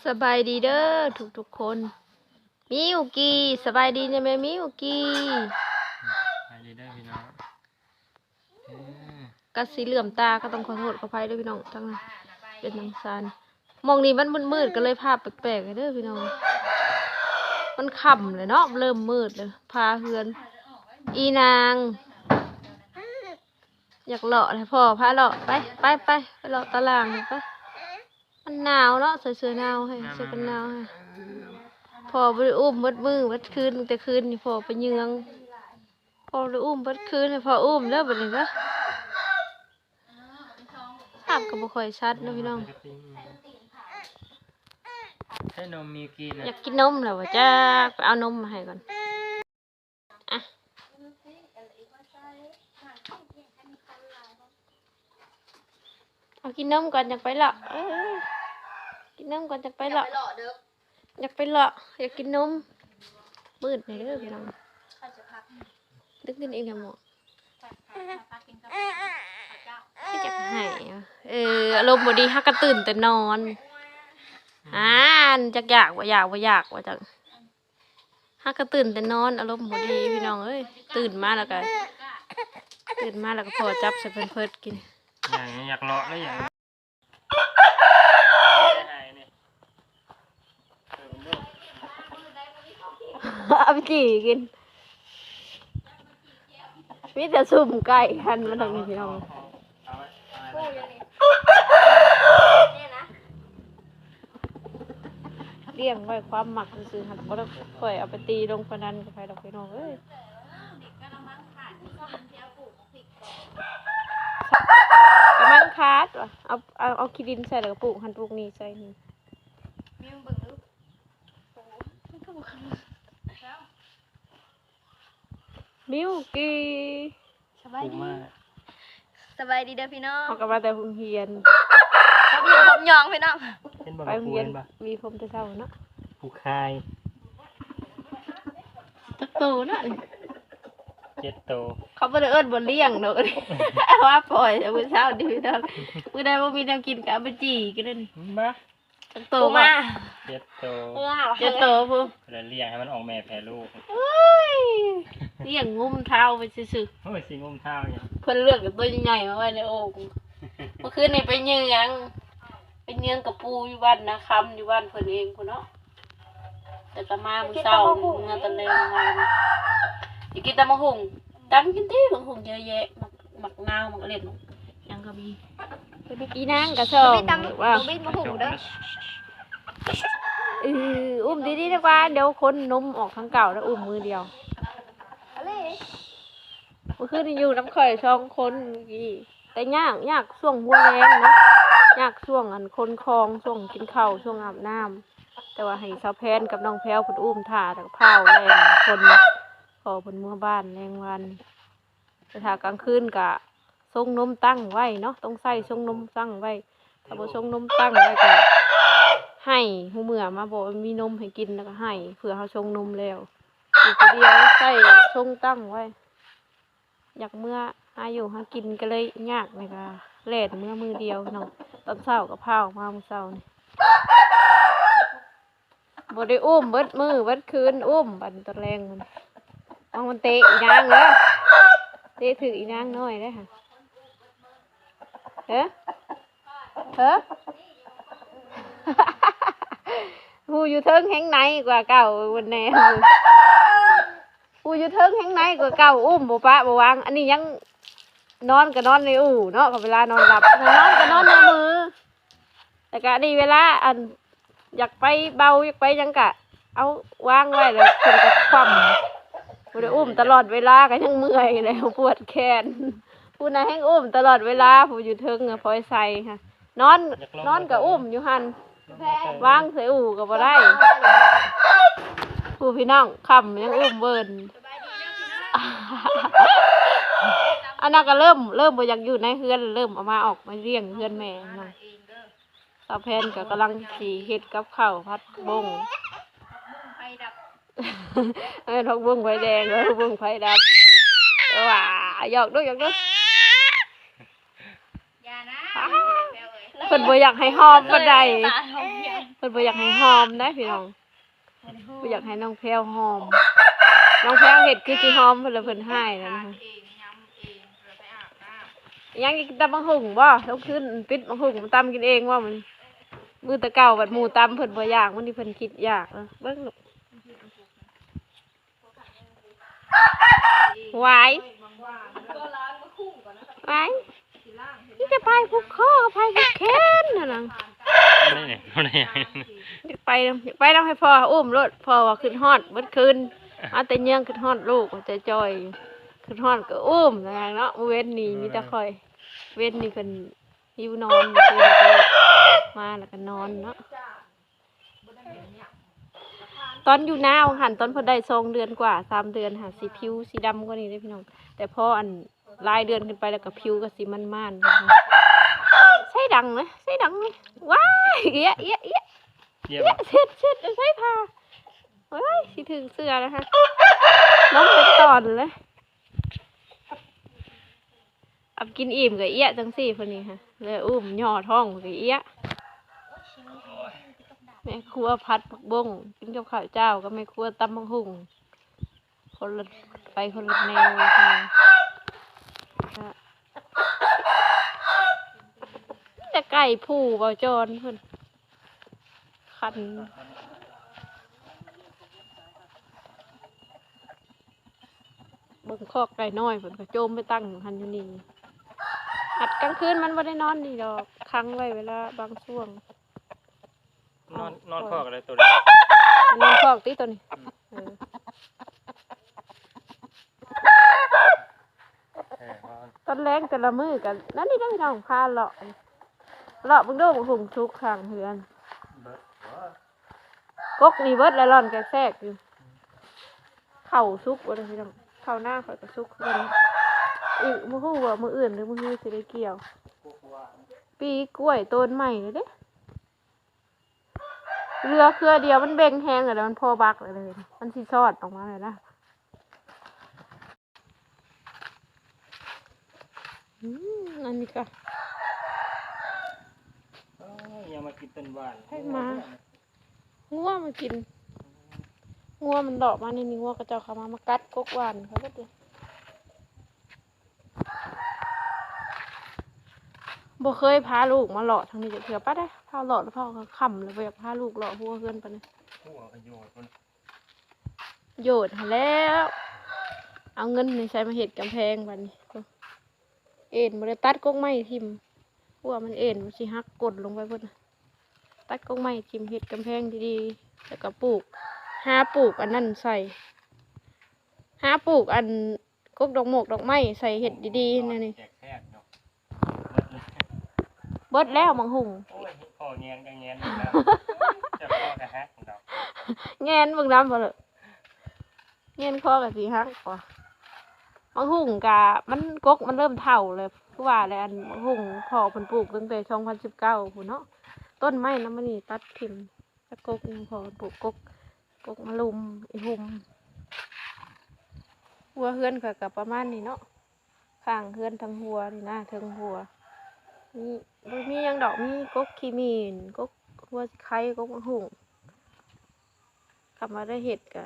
ສະບາຍດີເດີທຸກໆຄົນ. ມິວກີ້ ສະບາຍດີແດ່ແມ່ມິວກີ້. ສະບາຍດີເດີພີ່ນ້ອງ. ເອີ ກະຊິເຫຼືອມຕາ ກໍຕ້ອງຂໍໂທດຂໍອະໄພເດີພີ່ນ້ອງ. ທາງນັ້ນເປັນທາງຊານ ໝ່ອງນີ້ມັນມືດໆ ກໍເລີຍພາບແປກໆເດີພີ່ນ້ອງ. ມັນຄ່ຳແລ້ວເນາະ ເລີ່ມມືດແລ້ວ. ພາເຮືອນ ອີນາງ ຢາກເລາະແຫຼະ ພໍ່ພາເລາະ. ໄປ ໄປ ໄປ ໄປເລາະຕາລ່າງໄປ. ມັນໜາວເນາະ ໃສ່ເສື້ອໜາວໃຫ້ ມາ ເສື້ອກັນໜາວໃຫ້. ມາ ພໍ່ບໍ່ໄດ້ອຸ້ມເບິດມື້ເບິດຄືນ ຕັ້ງແຕ່ຄືນນີ້ພໍ່ໄປເຍືອງ. ພໍ່ບໍ່ໄດ້ອຸ້ມເບິດຄືນ ໃຫ້ພໍ່ອຸ້ມເດີບັດນີ້ເດີ. ພາບກໍບໍ່ຄ່ອຍຊັດເນາະພີ່ນ້ອງ. ໃຫ້ນົມມິວກີ້ນະ. ຢາກກິນນົມແລ້ວບໍ່ຈັກ ໄປເອົານົມມາໃຫ້ກ່ອນ. ອ່ະ ເອົາກິນນົມກ່ອນຈັ່ງໄປເລາະ. ເອີ ກິນນົມກ່ອນຈັ່ງໄປເລາະ. ຢາກໄປເລາະ ຢາກກິນນົມ. ມືດແດ່ເດີພີ່ນ້ອງ. ດຶກດິນອີກແລ້ວໝໍ ຄືຢາກໄຫ້. ເອີ ອາລົມບໍ່ດີ ຫາກະຕື່ນແຕ່ນອນ. ອ່ານ ຈັກຢາກບໍ່ຢາກ ບໍ່ຢາກວ່າຈັ່ງ. ຫາກະຕື່ນແຕ່ນອນ ອາລົມບໍ່ດີພີ່ນ້ອງເອີຍ. ຕື່ນມາແລ້ວກະ ຕື່ນມາແລ້ວກະພໍຈັບໃສ່ເພິ່ນເພີດກິນ. ຢາກ ຢາກເລາະເລີຍ ຢາກ ເອົາໄປຈີ່ກິນ. ມີແຕ່ຊຸມໄກ່ຫັນມາທາງນີ້ພີ່ນ້ອງ. ລ້ຽງໄວ້ຄວາມມັກຊື່ໆ ຫັ້ນ ບໍ່ໄດ້ຄ່ອຍເອົາໄປຕີລົງພະນັນກັບໃຜດອກພີ່ນ້ອງເອີຍ. ກຳລັງຂາດວ່າ ເອົາ ເອົາ ເອົາຂີ້ດິນໃສ່ ແລ້ວກໍປູກຫັ້ນປູກນີ້ໃສ່ນີ້. ມິວເບິ່ງດູ ໂອ້ ມັນກໍບໍ່ຄື. ມິວກີ້ ສະບາຍດີ ສະບາຍດີເດີພີ່ນ້ອງ. ເຮົາກໍມາແຕ່ໂຮງຮຽນ ພົບຍິງພົບຍອງພີ່ນ້ອງ. ເຫັນບໍ່ ໄປໂຮງຮຽນ ເຫັນບໍ່ ມີຜົມແຕ່ເຊົ້າເນາະ. ຜູ້ຄາຍ ຈັກໂຕເນາະ ເຈັດໂຕ. ເຂົາບໍ່ໄດ້ເອີ້ນບໍ່ລ້ຽງດອກ ວ່າປ່ອຍແຕ່ມື້ເຊົ້ານີ້ພີ່ນ້ອງ. ມື້ໃດບໍ່ມີແນວກິນກໍເອົາໄປຈີ່ກິນນັ້ນ. ມາ ຈັກໂຕ ມາ ເຈັດໂຕ ເຈັດໂຕພຸ້ນ. ແລ້ວລ້ຽງໃຫ້ມັນອອກແມ່ແຜ່ລູກ. ໂອ້ຍ ລ້ຽງງຸ້ມເທ້າໄປຊື່ໆ. ໂອ້ຍ ຊິງຸ້ມເທ້າຫຍັງ ເພິ່ນເລືອກແຕ່ໂຕໃຫຍ່ໆ ມາໄວ້ໃນໂອ່ງ. ເມື່ອຄືນນີ້ໄປເຍືອງ ໄປເຍືອງກັບປູ່ຢູ່ບ້ານນາຄຳ ຢູ່ບ້ານເພິ່ນເອງພຸ້ນເນາະ. ແຕ່ກໍມາມື້ເຊົ້າ ເມືອຕອນແລງວານ. ຊິກິນຕຳບັກຫຸ່ງ ຕຳກິນຕິ ບັກຫຸ່ງເຍອະແຍະ ໝາກ ໝາກນາວ ໝາກເລັດ ຫຍັງກໍມີ. ອີນາງກໍຊອງ ບໍ່ມີຕຳ ບໍ່ມີບັກຫຸ່ງເດີ. ເອີ ອຸ້ມດີໆ ດີກວ່າ ດຽວຄົນນົມອອກທາງເກົ່າ ແລ້ວອຸ້ມມືດຽວ. ມື້ຄືນນີ້ຢູ່ນຳຂ້ອຍສອງຄົນ ແຕ່ຍາກ ຍາກຊ່ວງຫົວແລງເນາະ ຍາກຊ່ວງ ອັນ ຄົນຄອງ ຊ່ວງກິນເຂົ້າ ຊ່ວງອາບນ້ຳ. ແຕ່ວ່າໃຫ້ສາວແພນກັບນ້ອງແພວເພິ່ນອຸ້ມຖ້າ ແລ້ວກໍພາວແລ່ນຄົນ ພໍ່ເພິ່ນເມືອບ້ານແລງວານນີ້. ແຕ່ຖ້າກາງຄືນກະຊົງນົມຕັ້ງໄວ້ເນາະ ຕ້ອງໃຊ້ຊົງນົມຕັ້ງໄວ້. ຖ້າບໍ່ຊົງນົມຕັ້ງໄວ້ກະໄຫ້ ຮູ້ເມື່ອມາບໍ່ມີນົມໃຫ້ກິນ ແລ້ວກະໄຫ້ ເພື່ອເຮົາຊົງນົມແລ້ວ. ຢູ່ຜູ້ດຽວໃຊ້ຊົງຕັ້ງໄວ້. ຢາກເມືອຫາຢູ່ຫາກິນກໍເລີຍຍາກ ແລ້ວກໍແລ່ນເມືອມື້ດຽວເນາະ. ຕອນເຊົ້າກໍພາອອກມາມື້ເຊົ້ານີ້. ບໍ່ໄດ້ອຸ້ມເບິດມື້ເບິດຄືນ ອຸ້ມບັດຕອນແລງມັນ ເອົາມັນເຕະອີນາງເດີ ເຕະຖືກອີນາງນ້ອຍເດ້ຫະ. ເອີ ເອີ ຜູ້ຢູ່ເທິງແຮງໃນກວ່າເກົ່າພຸ້ນແດ່ ຜູ້ຢູ່ເທິງແຮງໃນກວ່າເກົ່າ ອຸ້ມບໍ່ປະບໍ່ວາງ. ອັນນີ້ຍັງນອນກໍນອນໃນອູ່ເນາະ ເວລານອນຫຼັບ ນອນກໍນອນໃນມື. ແລ້ວກະອັນນີ້ເວລາ ອັນ ຢາກໄປເບົາ ຢາກໄປຫຍັງກະເອົາວາງໄວ້ ແລ້ວເພິ່ນກະຄວ່ຳ. ຜູ້ໃດອຸ້ມຕະຫຼອດເວລາກະຍັງເມື່ອຍແລ້ວ ປວດແຂນ. ຜູ້ນັ້ນແຮ່ງອຸ້ມຕະຫຼອດເວລາ ຜູ້ຢູ່ເທິງອະ ພອຍໄຊຫະ ນອນ ຢາກລອງ ນອນກະອຸ້ມຢູ່ຫັ້ນ ວາງໃສ່ອູ່ກະບໍ່ໄດ້. ຜູ້ພີ່ນ້ອງ ຄ່ຳຍັງອຸ້ມເວີນ. ອັນນັ້ນກະເລີ່ມ ເລີ່ມບໍ່ຢາກຢູ່ໃນເຮືອນ ເລີ່ມເອົາມາ ອອກມາລ້ຽງເຮືອນແມ່ນະ. ສາວແພນກໍກຳລັງຊິເຮັດກັບເຂົ້າ ຜັດບົ້ງ ເອີ ຜັກບົ້ງໄຟແດງ ເອີ ຜັກບົ້ງໄຟດັບ. ວ້າ ຢອກດູ ຢອກດູ ຢ່ານະ ເພິ່ນບໍ່ຢາກໃຫ້ຫອມປານໃດ. ເພິ່ນບໍ່ຢາກໃຫ້ຫອມໄດ໋ພີ່ນ້ອງ ບໍ່ຢາກໃຫ້ນ້ອງແພວຫອມ. ນ້ອງແພວເຮັດຄືຊິຫອມເພິ່ນ ແລ້ວເພິ່ນຮ້າຍແລ້ວນະ. ຍັງອີກ ຕຳບັກຫຸ່ງບໍ່? ລົງທຶນປິດບັກຫຸ່ງມາຕຳກິນເອງບໍ່ມື້ນີ້? ມື້ແຕ່ເກົ່າບັດໝູ່ຕຳເພິ່ນບໍ່ຢາກ ມື້ນີ້ເພິ່ນຄິດຢາກ. ເບິ່ງລູກ ຫວາຍ ຫວາຍ ມີແຕ່ໄປຜູກຄໍກັບໄປຜູກແຂນຫັ້ນນະ. ຢາກໄປນຳ ຢາກໄປນຳໃຫ້ພໍ່ອຸ້ມໂລດ ພໍ່ວ່າຄິດຮອດເບິດຄືນ ເອົາແຕ່ເຍືອງຄິດຮອດລູກ ໃຈຈ່ອຍ ຄິດຮອດກໍອຸ້ມນະເນາະ. ມື້ເວັນນີ້ມີແຕ່ຂ້ອຍ ເວັນນີ້ເພິ່ນຫິວນອນ ມື້ຄືນນີ້ກໍເລີຍມາແລ້ວກໍນອນເນາະ. ຕອນຢູ່ນາວ່າຫັ້ນ ຕອນເພິ່ນໄດ້ສອງເດືອນກວ່າ ສາມເດືອນຫາ ຊິຜິວຊິດຳກວ່ານີ້ເດ້ພີ່ນ້ອງ ແຕ່ພໍອັນຫຼາຍເດືອນຂຶ້ນໄປແລ້ວກໍຜິວກໍຊິມັນໆ. ໃສ່ດັງນະ ໃສ່ດັງນະ ວ້າຍ ເອຍ ເອຍ ເອຍ ເອີຍ ເຊັດ ເຊັດ ໃສ່ຜ້າ ໂອ້ຍ ຊິຖືກເສື້ອແລ້ວຫັ້ນ ລົມເປັນຕອນເລີຍ. ອຳກິນອີ່ມກໍເອຍະຈັ່ງຊີ້ ເພິ່ນນີ້ຫະ ແລ້ວອຸ້ມຫຍໍ້ທ້ອງກໍເອຍະ. ແມ່ຄົວຜັດຜັກບົ້ງ ກິນກັບເຂົ້າເຈົ້າກັບແມ່ຄົວຕຳບັກຫຸ່ງ ຄົນລະ ໄປຄົນລະແນວ. ແຕ່ໄກ່ຜູ້ເວົ້າຈອນເພິ່ນ ຄັນ ເບິ່ງຄອກໄກ່ນ້ອຍ ເພິ່ນກໍໂຈມໄປຕັ້ງຫັ້ນຢູ່ນີ້. ອັດກາງຄືນມັນບໍ່ໄດ້ນອນນີ້ດອກ ຂັງໄວ້ເວລາບາງຊ່ວງ. ນອນ ນອນຄອກໄດ້ໂຕນີ້ ນອນຄອກຕິໂຕນີ້. ອືມ ເອີ ຕອນແລງແຕ່ລະມື້ກໍນັ້ນນີ້ເດ້ພີ່ນ້ອງ ພາເລາະ ເລາະເບິ່ງດູ ບັກຫຸ່ງສຸກຂ້າງເຮືອນ ກົກນີ້ເບິດແລ້ວ ລ່ອນແກກແຊກຢູ່. ເຂົ້າສຸກເບິດແລ້ວພີ່ນ້ອງ ເຂົ້ານາຂ້ອຍກໍສຸກຄືກັນ. ອີກບໍ່ຮູ້ວ່າມື້ອື່ນຫຼືມື້ຮືຊິໄດ້ກ່ຽວ. ປີກລ້ວຍໂຕນໃໝ່ເດ້ ເຫຼືອເຄືອດຽວ ມັນເບັ່ງແຮງແລ້ວ ມັນພໍບັກແລ້ວເດ້ ມັນຊິຊອດອອກມາແລ້ວນະ. ອືມ ອັນນີ້ກໍ ເອີ ຍັງມາກິນຕົ້ນຫວານ ໃຫ້ມາ ງົວມາກິນ ງົວມັນເລາະມາໃນນີ້ ງົວເຂົາເຈົ້າເຂົ້າມາ ມາກັດກົກຫວານເຂົາເບິດເລີຍ. ບໍ່ເຄີຍພາລູກມາເລາະທາງນີ້ຈັກເທື່ອ ປະເດ້ ພາເລາະແລ້ວພາຄ່ຳ ແລ້ວບໍ່ຢາກພາລູກເລາະຫົວເຮືອນປານໃດ. ຫົວກໍໂຍດມັນ ໂຍດຫັ້ນແລ້ວ ເອົາເງິນນີ້ໃສ່ມາເຮັດກຳແພງບາດນີ້. ເອັນບໍ່ໄດ້ຕັດກົກໄມ້ຖິ້ມ ຫົວມັນເອັນ ມັນຊິຫັກກົ້ນລົງໄປພຸ້ນ. ຕັດກົກໄມ້ຖິ້ມ ເຮັດກຳແພງດີໆ ແລ້ວກໍປູກ ຫາປູກອັນນັ້ນໃສ່ ຫາປູກອັນ ກົກດອກໝົກດອກໄມ້ໃສ່ ເຮັດດີໆ ແນວນີ້. ແຈກແຊບເນາະ ເບິດແລ້ວ ເບິດແລ້ວໝາກຫຸ່ງ. ໂອ້ຍ ພໍແງນກໍແງນເບິ່ງແລ້ວ ເຈົ້າພໍ່ກໍຮັກດອກ ແງນເບິ່ງນຳບໍ່ເລີ ແງນຄໍກໍຊິຫັກກວ່າ. ໝາກຫຸ່ງກະ ມັນ ກົກມັນເລີ່ມເຖົ້າແລ້ວ ຄືວ່າແຫຼະ ອັນໝາກຫຸ່ງພໍ່ເພິ່ນປູກຕັ້ງແຕ່ສອງພັນສິບເກົ້າພຸ້ນເນາະ. ຕົ້ນໄມ້ນຳມັນນີ້ຕັດຖິ້ມ ຈັກກົກຫຍັງພໍ ປູກກົກ ກົກມະລຸມ ອີຮຸ່ມ. ຫົວເຮືອນຂ້ອຍກໍປະມານນີ້ເນາະ ຂ້າງເຮືອນທາງຫົວນີ້ນະ ເທິງຫົວ ມີ ບໍ່ມີຫຍັງດອກ ມີກົກຂີ້ໝິ່ນ ກົກຫົວໄຄ ກົກໝາກຫຸ່ງ. ຄັນວ່າໄດ້ເຮັດກໍ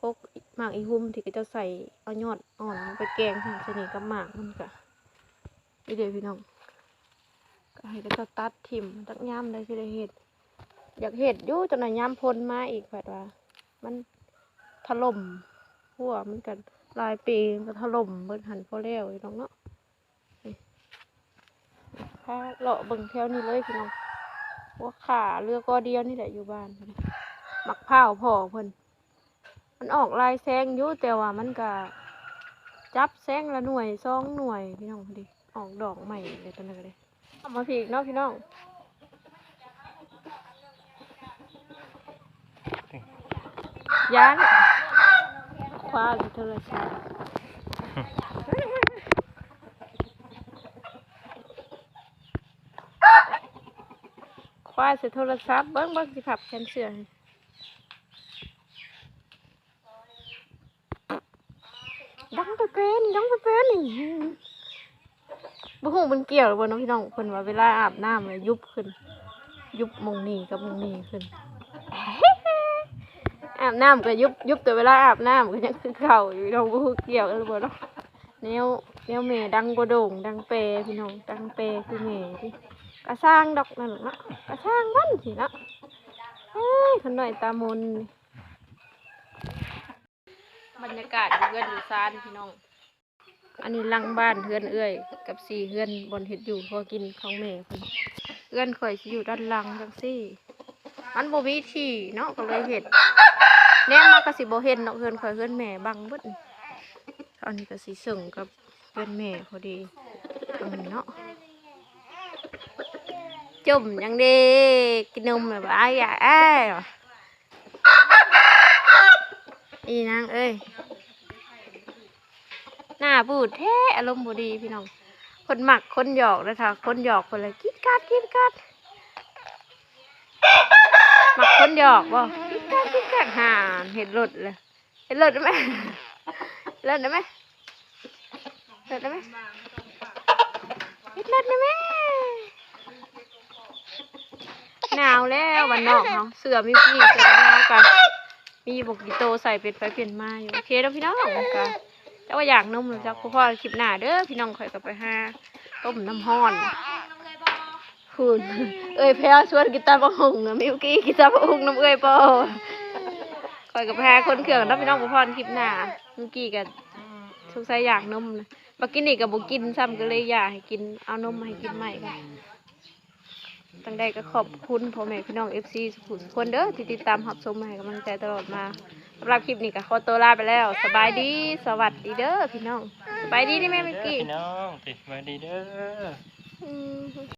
ກົກໝາກອີຮຸ່ມທີ່ເຂົາເຈົ້າໃສ່ເອົາຍອດອ່ອນມາໄປແກງ ໃສ່ນີ້ກັບໝາກມັນກະ ນີ້ເດ້ພີ່ນ້ອງ ກໍໃຫ້ເຂົາເຈົ້າຕັດຖິ້ມ ຈັກຍາມໃດຊິໄດ້ເຮັດ. ຢາກເຮັດຢູ່ ຈັ່ງໃດຍາມຝົນມາອີກ ພັດວ່າມັນຖະຫຼົ່ມ ຫົວມັນກໍຫຼາຍປີ ມັນກໍຖະຫຼົ່ມເບິດຫັ້ນ ພໍແລ້ວຢູ່ດອກເນາະ. ນີ້ ພາເລາະເບິ່ງແຖວນີ້ເລີຍພີ່ນ້ອງ ຫົວຂາເຫຼືອກໍດຽວນີ້ແຫຼະຢູ່ບ້ານ. ໝາກພ້າວພໍ່ເພິ່ນ ມັນອອກຫຼາຍແຊງຢູ່ ແຕ່ວ່າມັນກະຈັບແຊງລະໜ່ວຍສອງໜ່ວຍພີ່ນ້ອງ ພໍດີອອກດອກໃໝ່ເລີຍ ຕອນນັ້ນກໍໄດ້. ເອົາມາພີກເນາະພີ່ນ້ອງ ຢ້ານ ຄວ້າໃສ່ໂທລະສັບ ຄວ້າໃສ່ໂທລະສັບ ເບິ່ງ ເບິ່ງ ຊິພັບແຂນເສື້ອໃຫ້. ດັງແປນໆ ດັງແປນໆ ນີ້ ບໍ່ຮູ້ມັນກ່ຽວຫຼືບໍ່ເນາະພີ່ນ້ອງ ເພິ່ນວ່າເວລາອາບນ້ຳແລ້ວຍຸບຂຶ້ນ. ຍຸບໝ່ອງນີ້ກັບໝ່ອງນີ້ຂຶ້ນ ອາບນ້ຳກໍຍຸບ ຍຸບແຕ່ເວລາອາບນ້ຳກໍຍັງຄືເກົ່າຢູ່ເນາະ ບໍ່ຮູ້ກ່ຽວກັນຫຼືບໍ່ເນາະ. ແນວ ແນວແມ່ດັງກວ່າໂດ່ງ ດັງແປພີ່ນ້ອງ ດັງແປຄືແມ່ຕິ ກະຊ່າງດອກນັ້ນເນາະ ກະຊ່າງມັນຕິເນາະ. ເອີຍ ຄົນນ້ອຍຕາມົນ. ບັນຍາກາດຢູ່ເຮືອນຢູ່ຊານພີ່ນ້ອງ. ອັນນີ້ຫຼັງບ້ານເຮືອນເອື້ອຍກັບສີ່ເຮືອນ ບ່ອນເຮັດຢູ່ພໍກິນຂອງແມ່ເພິ່ນ. ເຮືອນຂ້ອຍຊິຢູ່ດ້ານຫຼັງຈັ່ງຊີ້ ມັນບໍ່ມີທີ່ເນາະ ກໍເລີຍເຮັດ ແນມມາກໍຊິບໍ່ເຫັນເນາະ ເຮືອນຂ້ອຍເຮືອນແມ່ບັງເບິດ. ອັນນີ້ກໍຊິເຊິ່ງກັບເຮືອນແມ່ພໍດີ ອັນນີ້ເນາະ. ຈົ່ມຫຍັງເດ ກິນນົມແລ້ວບໍ່? ອ້າຍ ອ້າຍ ອ້າຍ ອີນາງເອີຍ ໜ້າບູດແທ້ ອາລົມບໍ່ດີພີ່ນ້ອງ. ເພິ່ນມັກຄົນຫຍອກເດີ ຖ້າຄົນຫຍອກເພິ່ນລະກິດກັດ ກິດກັດ. ມັກຄົນຫຍອກບໍ່? ກິດກັດ ກິດກັດ. ຫາ ເຮັດລົດລະ ເຮັດລົດໄດ້ໄໝ? ເຮັດລົດໄດ້ໄໝ? ເຮັດໄດ້ໄໝ? ເຮັດລົດໄດ້ໄໝ? ໜາວແລ້ວບ້ານນອກເຮົາ ເສື້ອມີປີກ ເສື້ອກັນໜາວກະມີບໍ່ກີ່ໂຕ ໃສ່ປ່ຽນໄປປ່ຽນມາຢູ່. ໂອເຄເນາະພີ່ນ້ອງ ກະຈັກວ່າຢາກນົມ ຈັກພໍ້ກັນຄລິບໜ້າເດີພີ່ນ້ອງ. ຂ້ອຍກໍໄປຫາຕົ້ມນ້ຳຮ້ອນ ພຸ້ນ ເອື້ອຍແພ້ວຊວນກິນຕຳບັກຫຸ່ງນະ ມິວກີ້ກິນຕຳບັກຫຸ່ງນຳເອື້ອຍປໍ. ຂ້ອຍກໍໄປຫາຂົນເຄື່ອງເນາະພີ່ນ້ອງ ພໍ້ກັນຄລິບໜ້າ. ມິວກີ້ກໍສົງໄສຢາກນົມນະ ບັກກີ້ນີ້ກໍບໍ່ກິນຊ້ຳ ກໍເລີຍຢາກໃຫ້ກິນ ເອົານົມມາໃຫ້ກິນໃໝ່ກ່ອນ. ຈັ່ງໃດກໍຂອບຄຸນພໍ່ແມ່ພີ່ນ້ອງ ເອັຟຊີ ທຸກຜູ້ທຸກຄົນເດີ ທີ່ຕິດຕາມຮັບຊົມ ໃຫ້ກຳລັງໃຈຕະຫຼອດມາ. ສຳລັບຄລິບນີ້ກໍຂໍຕົວລາໄປແລ້ວ ສະບາຍດີ ສະຫວັດດີເດີພີ່ນ້ອງ. ສະບາຍດີເດີແມ່ມິວກີ້ ພີ່ນ້ອງ ສະບາຍດີເດີ. ອືມ